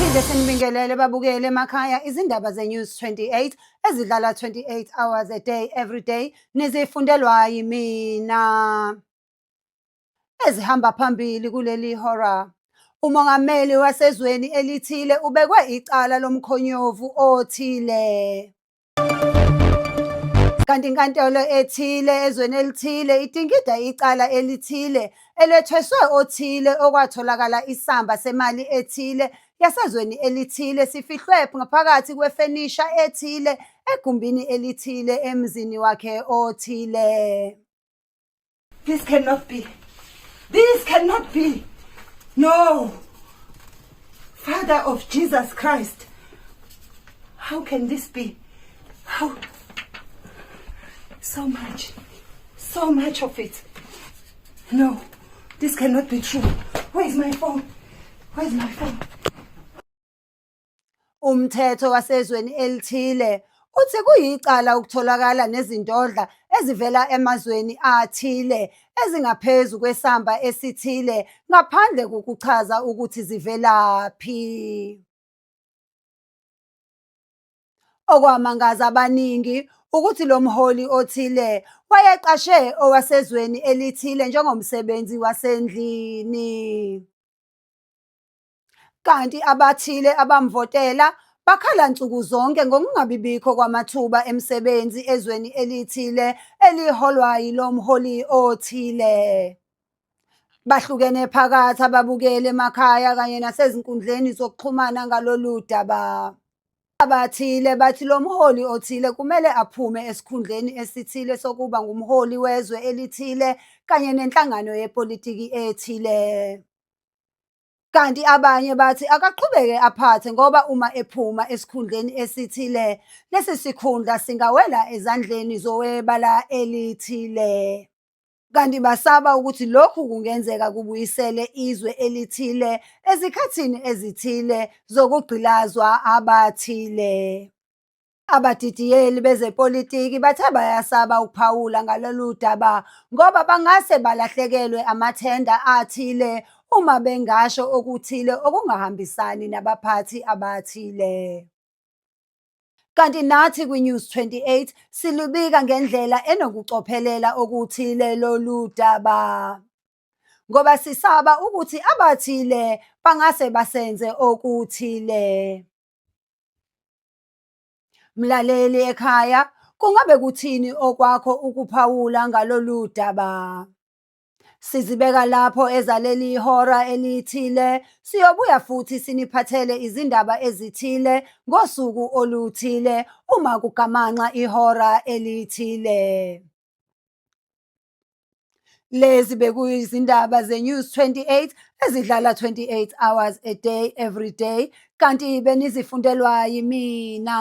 Asiphinde sinibingelele babukele emakhaya izindaba ze-News 28 ezidlala 28 hours a day every day nizifundelwa yimina. Ezihamba phambili kuleli hora. Umongameli wasezweni elithile ubekwe icala lomkhonyovu othile. Kanti inkantolo ethile ezweni elithile idingida icala elithile elethweswe othile okwatholakala isamba semali ethile yasezweni elithile sifihlwe ngaphakathi kwefenisha ethile egumbini elithile emzini wakhe othile. This cannot be. This cannot be. No. Father of Jesus Christ. How can this be? How? So much. So much of it. No. This cannot be true. Where is my phone? Where is my phone? Umthetho wasezweni elithile uthi kuyicala ukutholakala nezindodla ezivela emazweni athile ezingaphezu kwesamba esithile ngaphandle kokuchaza ukuthi zivelaphi. Okwamangaza abaningi ukuthi lo mholi othile wayeqashe owasezweni elithile njengomsebenzi wasendlini. Kanti abathile abamvotela bakhala nsuku zonke ngokungabibikho kwamathuba emisebenzi ezweni elithile eliholwa yilo mholi othile. Bahlukene phakathi ababukeli emakhaya kanye nasezinkundleni zokuxhumana ngalolu daba. Abathile bathi lo mholi othile kumele aphume esikhundleni esithile sokuba ngumholi wezwe elithile kanye nenhlangano yepolitiki ethile. Kanti abanye bathi akaqhubeke aphathe ngoba uma ephuma esikhundleni esithile, lesi sikhundla singawela ezandleni zowebala elithile. Kanti basaba ukuthi lokhu kungenzeka kubuyisele izwe elithile ezikhathini ezithile zokugqilazwa abathile. Abadidiyeli bezepolitiki bathe bayasaba ukuphawula ngalolu daba ngoba bangase balahlekelwe amathenda athile uma bengasho okuthile okungahambisani nabaphathi abathile. Kanti nathi kwi-News 28 silubika ngendlela enokucophelela okuthile lolu daba. Ngoba sisaba ukuthi abathile bangase basenze okuthile. Mlaleli ekhaya, kungabe kuthini okwakho ukuphawula ngalolu daba? Sizibeka lapho ezaleli hora elithile, siyobuya futhi siniphathele izindaba ezithile ngosuku oluthile uma kugamanxa ihora elithile. Lezi bekuyizindaba ze-News 28 ezidlala 28 hours a day every day kanti benizifundelwa yimina.